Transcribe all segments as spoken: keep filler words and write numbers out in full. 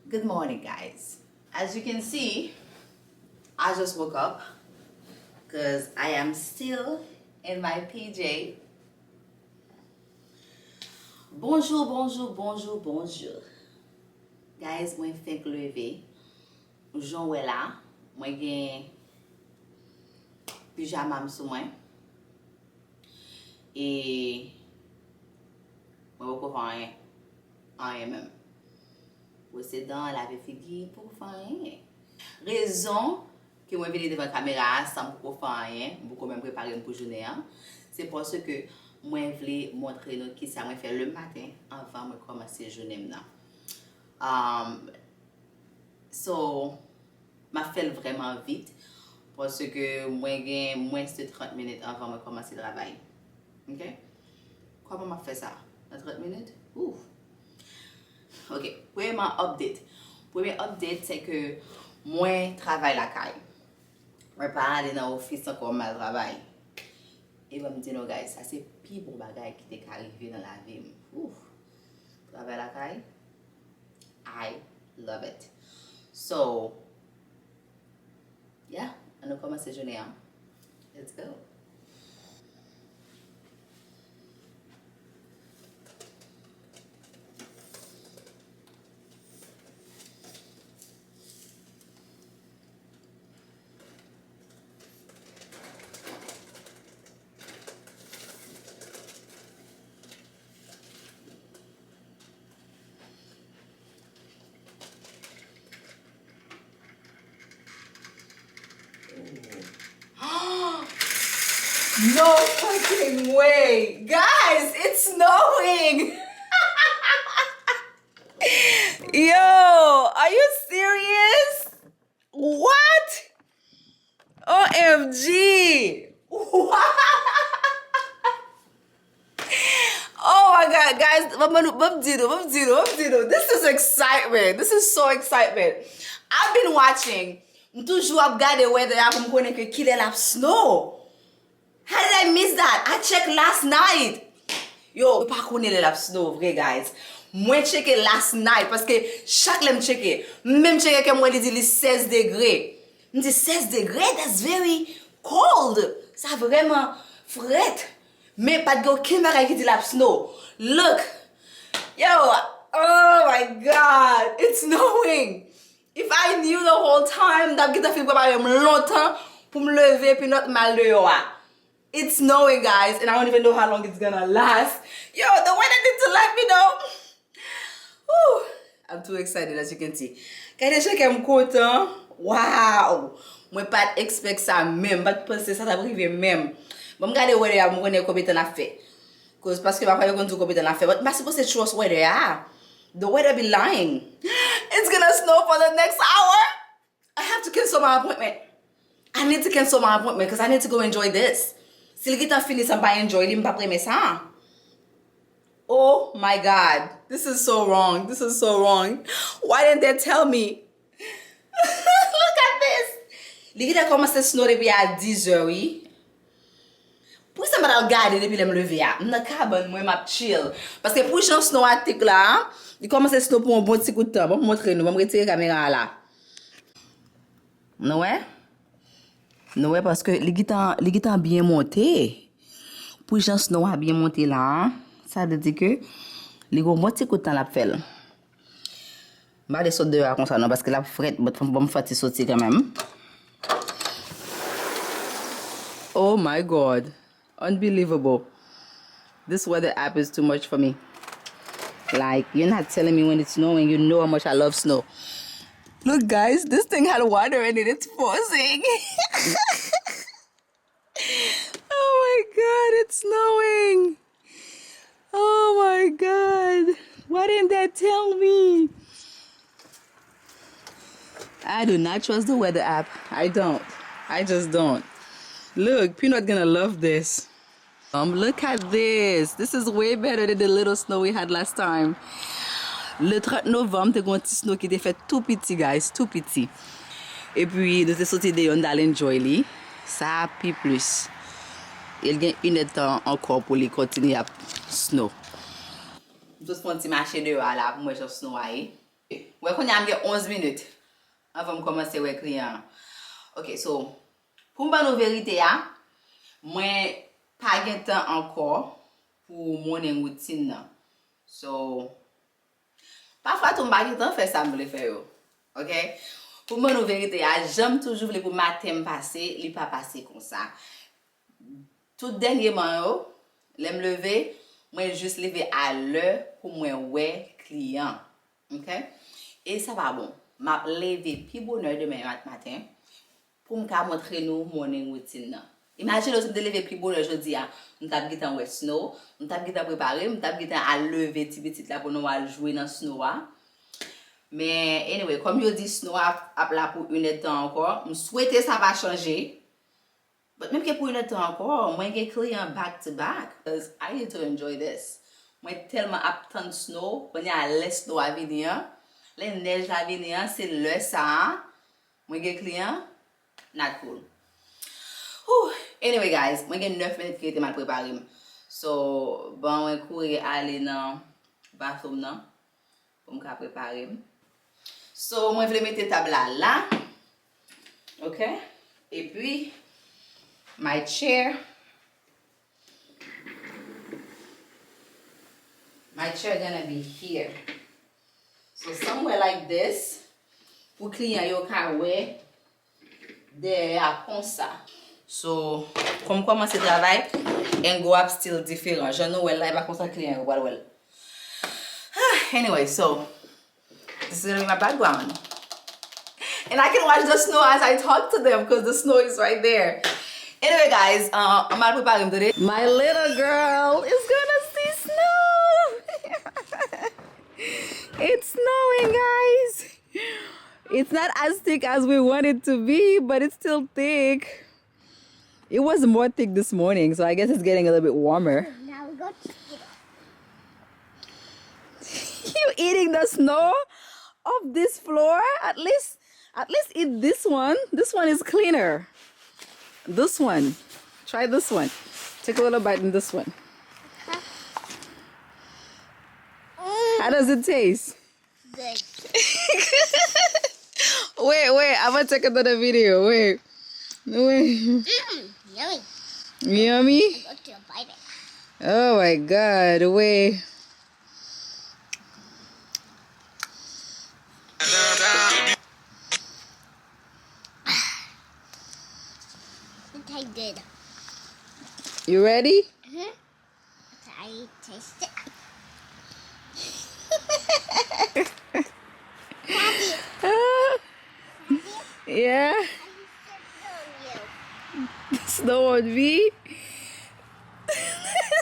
Good morning, guys. As you can see, I just woke up because I am still in my P J. Bonjou, bonjou, bonjou, bonjou. Guys, mwen fenk leve. Jan w wè la, mwen gen pijama m sou mwen. E mwen poko fè anyen. Anyen menm. Bwose dan, lave figi, poko fè anyen. Rezon ke mwen vini devan kamera a san m poko fè anyen, m poko menm prepare m pou jounen an, se paske mwen vle montre nou kisa mwen fè le maten anvan mwen kòmanse jounen m nan. Um, so, m ap fè l vrèman vit, paske mwen gen mwens de trant minit anvan mwen kòmanse travay. Ok? Kòman m ap fè sa? Nan trant minit? Ouf! Ok, premyèman, update. Premye update, se ke mwen travay lakay. Mwen pa ale nan ofis ankò, m al travay. E ban m di nou, guys, sa se pi bon bagay ki te ka rive nan lavi m. Ouf! Travay lakay, I love it. So, yeah, ann nou kòmanse jounen an. Let's go. No fucking way! Guys, it's snowing! Yo, are you serious? What? O M G! Oh my God, guys, ban m, ban m di nou, ban m di nou, ban m di nou. This is excitement. This is so excitement. I've been watching. M toujou ap gade weather a pou m konnen ke kilè l ap snow. How did I miss that? I check last night. Yo, mwen pa konnen lè l ap snow vre, guys. Mwen tcheke last night, paske chak lè m tcheke, m menm tcheke ke m wè li di li sèz degre. M di, sèz degre? That's very cold. Sa vrèman frèt. Men pa t gen okenn bagay ki di l ap snow. Look. Yo, oh my God. It's snowing. If I knew the whole time, m t ap gentan fin prepare m lontan pou m leve epi not m al deyò a. It's snowing, guys, and I don't even know how long it's gonna last. Yo, the weather need to let me know. Whew, I'm too excited, as you can see. Gade jan kè m kontan. Wow! Mwen pa t expect sa menm, m pa t panse sa t ap rive menm. Bon, m gade weather a, m konnen konbyen tan l ap fè. Cause paske pafwa yo konn di w konbyen tan l ap fè. But m pa sipoze trust weather a. The weather be lying. It's gonna snow for the next hour. I have to cancel my appointment. I need to cancel my appointment because I need to go enjoy this. Si l gentan fini san m pa enjoy li, m p ap renmen sa. Oh my God. This is so wrong. This is so wrong. Why didn't they tell me? Look at this. Li gentan kòmanse snow depi a dizè, wi. Poukisa m pa t al gade depi lè m leve a? M nan kabann mwen, m ap chill. Paske pou jan snow a thick la, li kòmanse snow pou yon bon ti kout tan. Ban m montre nou, ban m retire kamera a la. Nou wè? Nou wè, paske li gentan, li gentan byen monte. Pou jan snow a byen monte la, sa vle di ke li gon bon ti kout tan l ap fè l. M pa vle sot deyò a konsa non, paske l ap frèt, but ban m fè ti soti kanmenm. Oh my God. Unbelievable. This weather app is too much for me. Like, you're not telling me when it's snowing. You know how much I love snow. Look, guys, this thing had water in it. It's frozen. Oh my God, it's snowing. Oh my God. Why didn't they tell me? I do not trust the weather app. I don't. I just don't. Look, Peanut gonna love this. Um, look at this. This is way better than the little snow we had last time. Le trant novanm, te gon ti snow ki te fèt tou piti, guys, tou piti. Epi, nou te soti deyò, n t al enjoy li. Sa a pi plis. E l gen inèdtan ankò pou li kontinye ap snow. M sot fè yon ti mache deyò a la pou m wè jan snow a ye. Wè, kounye a m gen onz minit anvan m kòmanse wè kliyan an. Ok, so, pou m ban nou verite a, mwen pa gen tan ankò pou morning routine nan. So, pafwa tou m pa gen tan fè sa m vle fè yo. Ok? Pou m ban nou verite a, jan m toujou vle pou maten m pase, li pa pase konsa. Tout dènyèman yo, lè m leve, mwen jis leve a lè pou mwen wè kliyan. Ok? E sa pa bon. M ap leve pi bonè demen mat-, maten pou m ka montre nou morning routine nan. Imajine w si m te leve pi bonè jodi a, m t ap gentan wè snow, m t ap gentan prepare, m t ap gentan al leve ti pitit la pou nou al jwe nan snow a. Men, anyway, kòm yo di snow a ap la pou inèdtan ankò, m swete sa pa chanje. But menm ke pou inèdtan ankò, mwen gen kliyan back to back, 'cause I need to enjoy this. Mwen tèlman ap tann snow, kounye a lè snow a vini an, lè nèj la vini an, se lè sa a, mwen gen kliyan, not cool. Whew. Anyway, guys, mwen gen nèf minit ki rete m al prepare m. So, ban mwen kouri ale nan bathroom nan pou m ka prepare m. So, mwen vle mete tab la la. Ok? Epi, my chair. My chair gonna be here. So, somewhere like this, pou kliyan yo ka wè dèyè a konsa. So, kòm m kòmanse travay, angle ap still diferan. Jan nou wè l la, e pa konsa kliyan yo pral wè l. Anyway, so, this is gonna be my background. And I can watch the snow as I talk to them, 'cause the snow is right there. Anyway, guys, uh, m al prepare m, tande. My little girl is gonna see snow. It's snowing, guys. It's not as thick as we want it to be, but it's still thick. It was more thick this morning, so I guess it's getting a little bit warmer. Now we go to eat it. You eating the snow off this floor? At least, at least eat this one. This one is cleaner. This one. Try this one. Take a little bite in this one. How does it taste? Good. Wait, wait, I'm gonna take another video. Wait. Wait. Mm, yummy. Yummy? I'm going to bite it. Oh my God, wait. It tastes good. You ready? Mm-hmm. I taste it. Daddy, Daddy, Yeah, I sit on you. snow on me.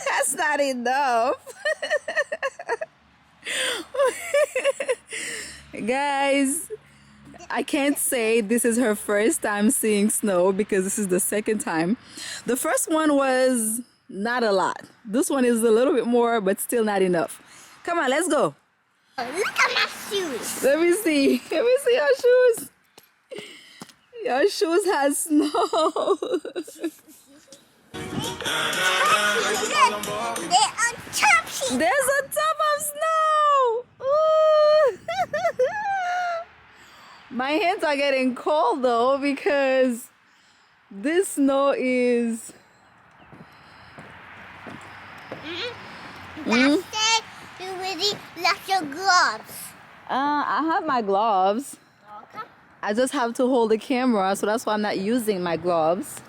That's not enough. Guys, I can't say this is her first time seeing snow because this is the second time. The first one was not a lot. This one is a little bit more, but still not enough. Come on, let's go. Look at my shoes. Let me see. Let me see your shoes. Your shoes has snow. Look, they're on top sheet. There's a tub of snow. Ooh. My hands are getting cold though because this snow is. Dad said you really left your gloves. Uh, I have my gloves. Okay. I just have to hold the camera, so that's why I'm not using my gloves.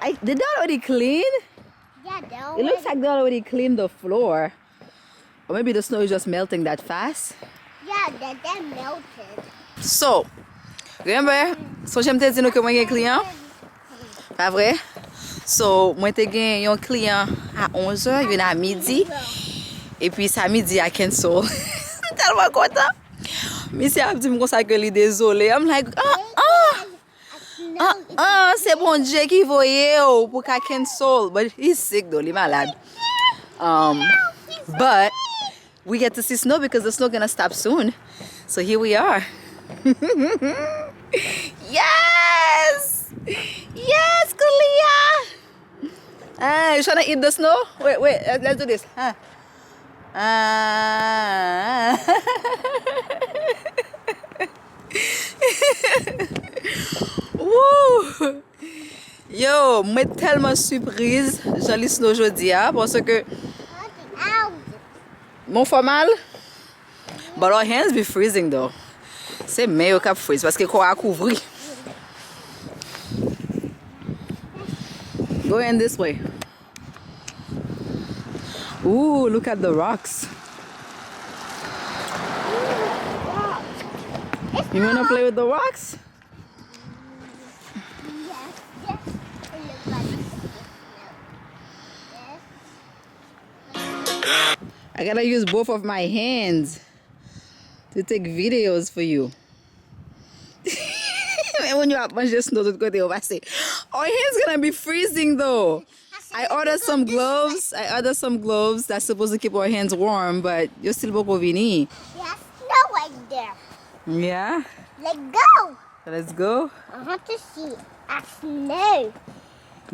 I, did they already clean? Yeah, they're It looks already- like they already cleaned the floor. Or maybe the snow is just melting that fast. Yeah, they, they melted. So, remember, sonje m te di nou ke mwen gen kliyan? Pa vre? So, mwen te gen yon kliyan a onz è, youn a midi. Epi sa midi a cancel. M tèlman kontan. Misye ap di m konsa ke li dezole. I'm like, ah, ah, ah, ah, se Bondye ki voye w pou ka cancel. But he's sick though, li malad. Um, but we get to see snow because the snow gonna stop soon. So here we are. Yes! Yes, Kulia! Ah, you trying to eat the snow? Wait, wait, let- let's do this. Huh? Ah. Woo! Yo, mwen tèlman sipriz jan li snow jodi a, paske mwen fè mal. But our hands be freezing though. Se men yo k ap freeze paske kò a kouvri. Go in this way. Ooh, look at the rocks. You wanna play with the rocks? I gotta use both of my hands to take videos for you. Men moun yo ap manje snow tout kote yo pase. Our hands gonna be freezing though. I ordered some gloves. I ordered some gloves that's supposed to keep our hands warm, but yo still poko vini. There's snow right there. Yeah. Let's go. Let's go. I want to see a snow.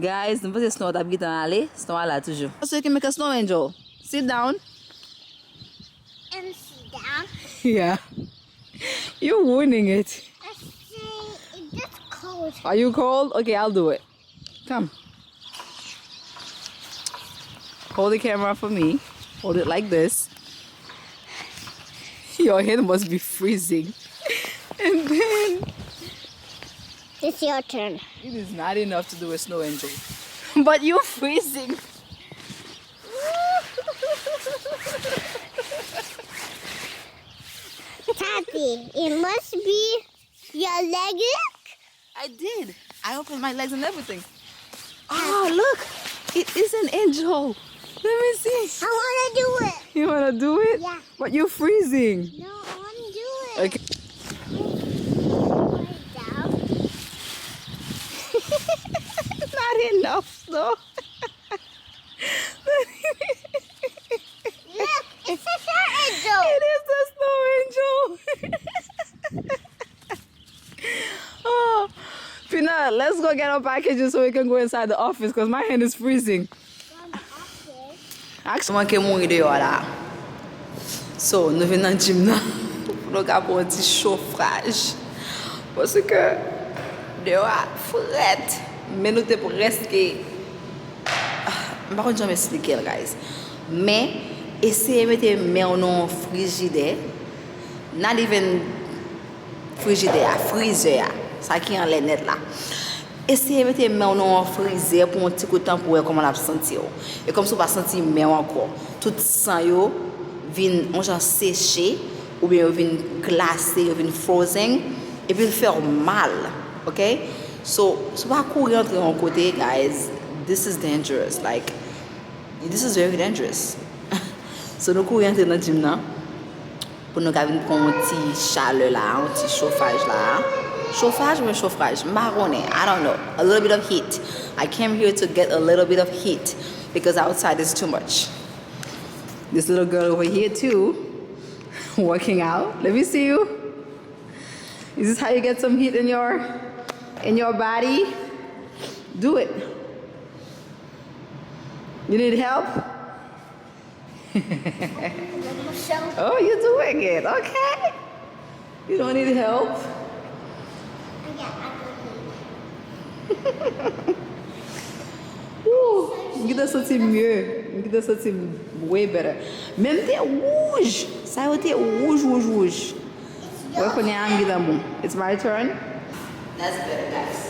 Guys, nou panse snow t ap gentan ale, snow a la toujou. So you can make a snow angel. Sit down. And sit down. Yeah. You're ruining it. I say it gets cold. Are you cold? Okay, I'll do it. Come. Hold the camera for me. Hold it like this. Your hand must be freezing. And then it's your turn. It is not enough to do a snow angel. But you freezing. Papi, it must be your leg. I did. I opened my legs and everything. Oh, look. It is an angel. Let me see. I wanna do it. You wanna do it? Yeah. But you're freezing. No, I wanna do it. Okay. Not enough, though. Look, it's a snow angel. It is the snow angel. Oh, Peanut, let's go get our packages so we can go inside the office because my hand is freezing. Actually, manke mouri deyò la. So, nou vin nan gym nan pou nou ka pran yon ti chofaj. Paske deyò a frèt. Men nou te prèske, ah, m pa konn jan m esplike l, guys. Men, eseye mete men w nan yon frijidè. Not even frijidè a, frizè a, sa ki anlè nèt la. Eseye mete men w nan yon frizè pou yon ti kout tan pou w wè kòman l ap santi w. E kòmsi w pa santi men w ankò. Tout san yo vin yon jan seche, oubyen yo vin glase, yo vin frozen, epi l fè w mal, ok? So, si w pa kouri antre yon kote, guys, this is dangerous. Like, this is very dangerous. So, nou kouri antre nan gym nan. Pou nou ka vin pran yon ti chalè la, yon ti chofaj la. Chofaj oubyen chofraj? M pa konnen. I don't know. A little bit of heat. I came here to get a little bit of heat because outside is too much. This little girl over here too, working out. Let me see you. Is this how you get some heat in your in your body? Do it. You need help? Oh, you're doing it. Okay. You don't need help? Woo, m gentan santi m mye. M gentan santi m way better. Men m te wouj. Sa yo te wouj, wouj, wouj. Wè kounye a m gentan bon. It's my turn. That's better, guys.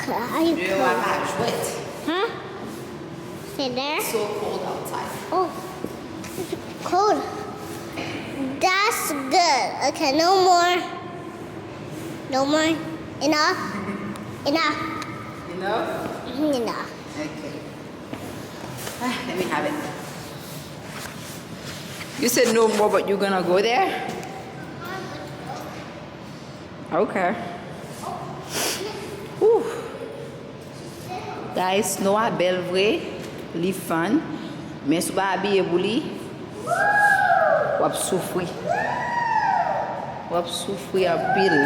Deyò a ka jwèt. Huh? Sit there. So cold outside. Oh, cold. That's good. Okay, no more. No more. Enough. Enough. Enough? Mhm, enough. Okay. Ah, let me have it. You said no more, but you're gonna go there? Okay. Whew. Guys, snow a bèl vre, li fun, men si w pa abiye pou li, w ap soufri. W ap soufri anpil.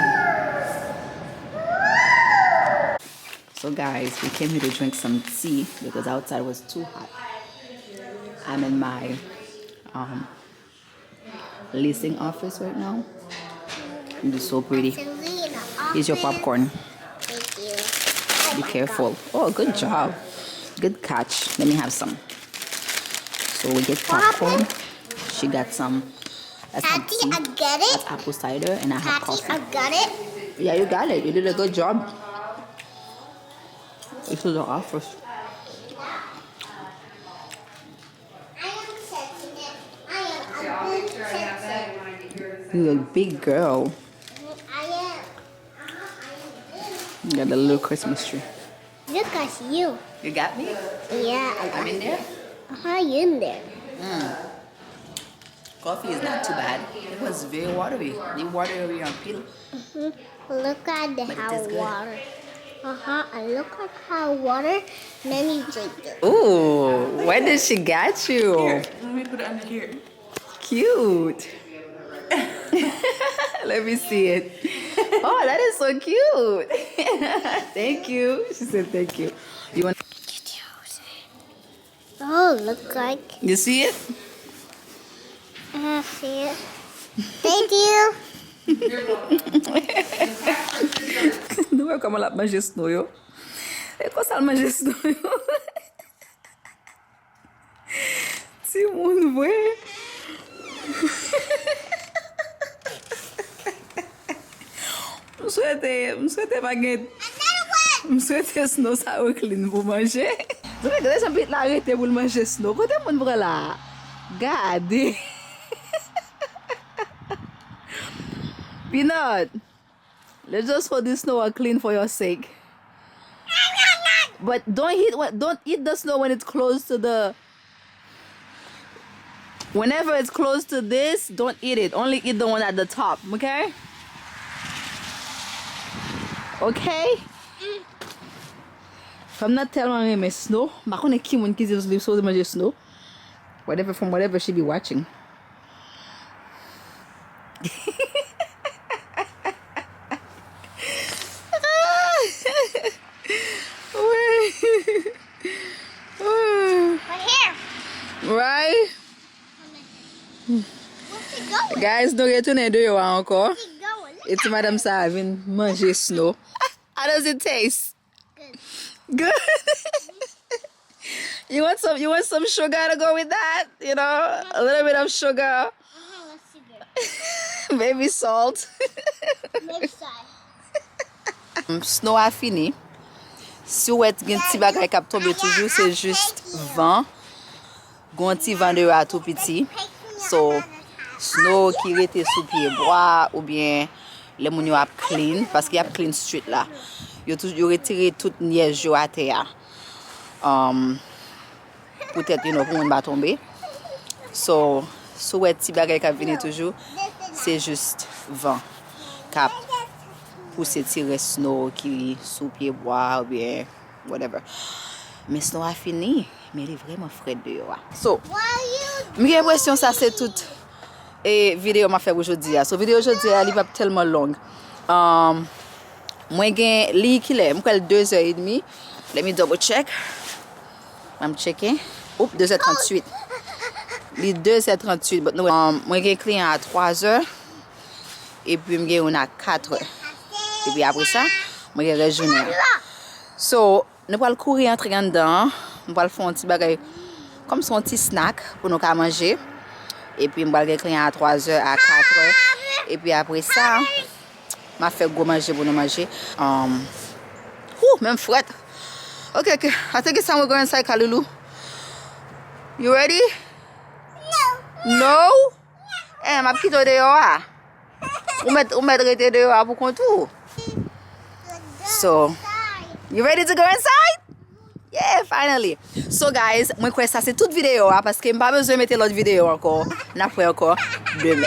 So guys, we came here to drink some tea because outside was too hot. I'm in my um, leasing office right now. It is so pretty. Here's your popcorn. Thank you. Be careful. Oh, good job. Good catch. Let me have some. So we get popcorn. She got some. That's some tea. That's apple cider, and I have coffee. I got it. Yeah, you got it. You did a good job. This is the office. You're a big girl. You got a little Christmas tree. Look at you. You got me? Yeah, I got you. I'm in there? Uh-huh, you in there. Mm. Coffee is not too bad. It was very watery. Li watery anpil. Mhm. Look at the hot water. Uh-huh. And look at hot water. Let me drink it. Ooh, where did she get you? Here, let me put it under here. Cute. Let me see it. Oh, that is so cute. Thank you. She said thank you. You want Oh, look like. You see it? I see it. Thank you. Nou wè kòman l ap manje sno yo. E konsa l manje sno yo. Timoun vre. M swete, m swete pa gen, m swete sno sa yo clean pou manje. Zanmi, gade jan pitit la rete pou l manje sno. Kote moun pran la? Gade. Peanut, let's just hold this snow clean for your sake. But don't eat what, don't eat the snow when it's close to the Whenever it's close to this, don't eat it. Only eat the one at the top, okay? Okay? Fanm nan tèlman renmen sno. M pa konnen ki moun ki di li sipoze manje sno. Whatever, from whatever she be watching. Right? Guys, nou retounen deyò a ankò. E ti madanm sa a vin manje sno. How does it taste? Good. You want some, you want some sugar to go with that? You know, a little bit of sugar. Baby salt. Snow a fini. Si w wè gen ti bagay k ap tonbe toujou, se jis van. Gon ti van deyò a tou piti. So, snow ki rete sou pye bwa oubyen lè moun yo ap clean, paske y ap clean street la. Yo tou, yo retire tout nyèj yo atè a. Um, poutèt, you know, pou moun pa tonbe. So, si w wè ti bagay k ap vini toujou, se jis van k ap pouse ti rès snow ki sou pye bwa oubyen whatever. Men snow a fini, men li vrèman frèt deyò a. So, m gen enpresyon sa se tout e videyo m ap fè pou jodi a. So, videyo jodi a, li p ap tèlman long. Um, mwen gen li kilè? M kwè l de zè edmi. Let me double check. M cheke. Oup, de zè tranntuit. Li de zè tranntuit, but nou, um, mwen gen kliyan a twa zè. Epi m gen youn a kat è. Epi apre sa, mwen gen rès jounen an. So, nou pral kouri antre anndan an. Nou pral fè yon ti bagay, kòmsi yon ti snack pou nou ka manje. Epi m pral gen kliyan a twa zè, a kat è. Epi apre sa, m ap fè gwo manje pou nou manje. Um, whew, men m frèt. Ok, ok. I think it's time we go inside, Kaloulou. You ready? No. No? Eh, m ap kite w deyò a. Ou mèt, ou mèt rete deyò a pou kont ou. So, you ready to go inside? Yeah, finally. So, guys, mwen kwè sa se tout videyo a, paske m pa bezwen mete lòt videyo ankò. N ap wè ankò demen.